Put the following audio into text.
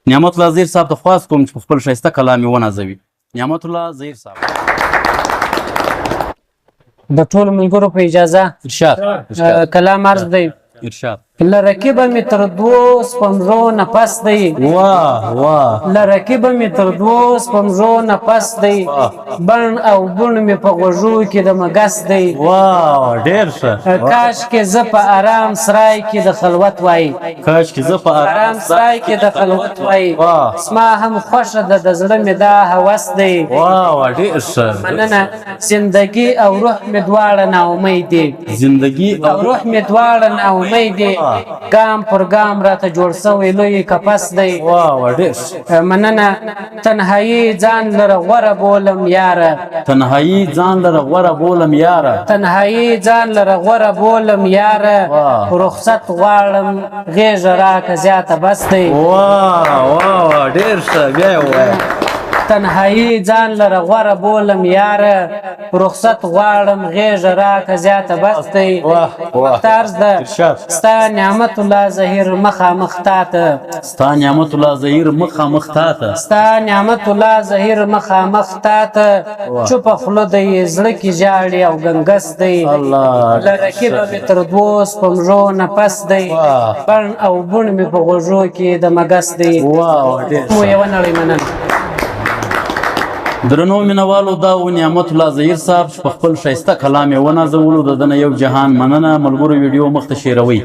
نعمت الله زهیر صاحب ته خواست کوم چې په خپل ښایسته کلام یې ونازوي. نعمت الله زهیر صاحب. د ټولو ملګرو په اجازه. ارشاد. ارشاد. کلام عرض دی. ارشاد. له رقیبه مې تر دوو سپمزو نفس دی. واه واه. له رقیبه مې تر دوو سپمزو نفس دی، بڼ او بوڼ مې په غوږو کې د مګس دی. واه، ډېر ښه. کاش کې زه په آرام سرای کې د خلوت وای. کاش کې زه په آرام سرای کې د خلوت وای. واه. زما هم خوښه ده، د زړه مې دا هوس دی. واه واه، ډېر ښه. مننه. زندگی او روح مې دواړه ناامید دي. زندگی او روح مې دواړه ناامید دي، ګام پر ګام راته جوړ سوی لوی کپس دی. واه واه، ډېر ښه. مننه. تنهایی ځان لره غوره بولم یاره. تنهایی ځان لره غوره بولم یاره. تنهایی ځان لره غوره بولم یاره. واه. رخصت غواړم، غېږه راکه، زیاته بس دی. واه واه واه، ډېر ښه، بیا یې ووایه. تنهایی ځان لره غوره بولم یاره، رخصت غواړم، غېږه راکه، زیاته بس دی. واه واه. طرز ده. ارشاد. ستا نعمت الله زهیر مخامخ تا ته. ستا نعمت الله زهیر مخامخ تا ته. ستا نعمت الله زهیر مخامخ تا ته، چوپه خوله دی، زړه کې ژاړي او ګنګس دی. الله. له رقیبه مې تر دوو سپمږو نفس دی، بڼ او بوڼ مې په غوږو کې د مګس دی. واه واه، ډېر مو ښه. یوه نړۍ مننه. درنو مینوالو، دا و نعمت الله زهیر صاحب چې په خپل ښایسته کلام یې ونازولو. د ده نه یو جهان مننه. ملګرو، ویډیو مخته شیروئ.